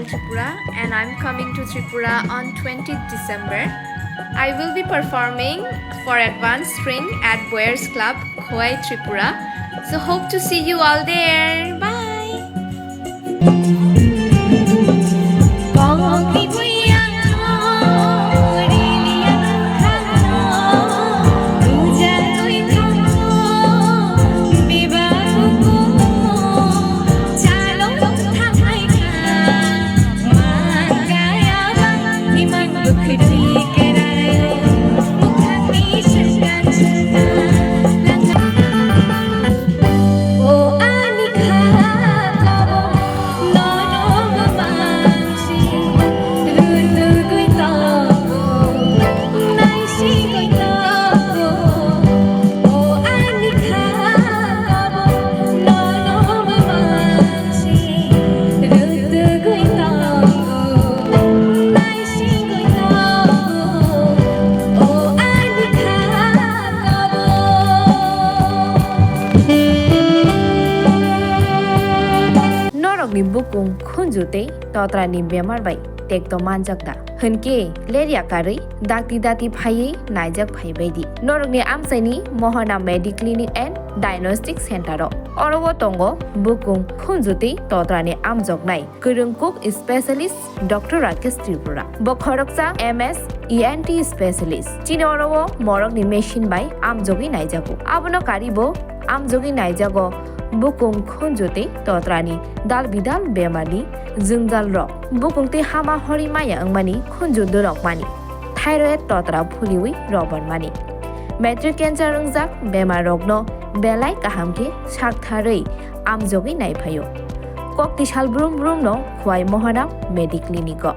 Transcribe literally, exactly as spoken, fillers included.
Tripura, and I'm coming to Tripura on twentieth December. I will be performing for advanced string at Boyers Club, Khowai, Tripura. So hope to see you all there. Bye. Norokni bukung khunju tei totrani bemar bai tekto manjak da? Hwnkhe lerya karwi dakti dati phaiwi naijak phaibaidi norokni amchaini Mohana Mediclinic and Diagnostic Center o. Oro o tongo bukung khunju tei totrani amjoknai kwrwng kuk specialist Doctor Rakesh Tripura. Bo khoroksa M S E N T specialist. Chini oro o morokni machine bai amjogwi naijago. Abono karibo amjogwi naijago bukung khunju tei totrani dal bidal bemarni jwngjal rok. Bukung tei hama hori maya wngmani khunju dorok mani. Thyroid totra phuliwi robormani. Matric cancer wngjak bemarrokno belai kaham khe saktharwi amjogwi naiphaio. Kokti sal brum brumno Khowai Mohana Mediclinic o.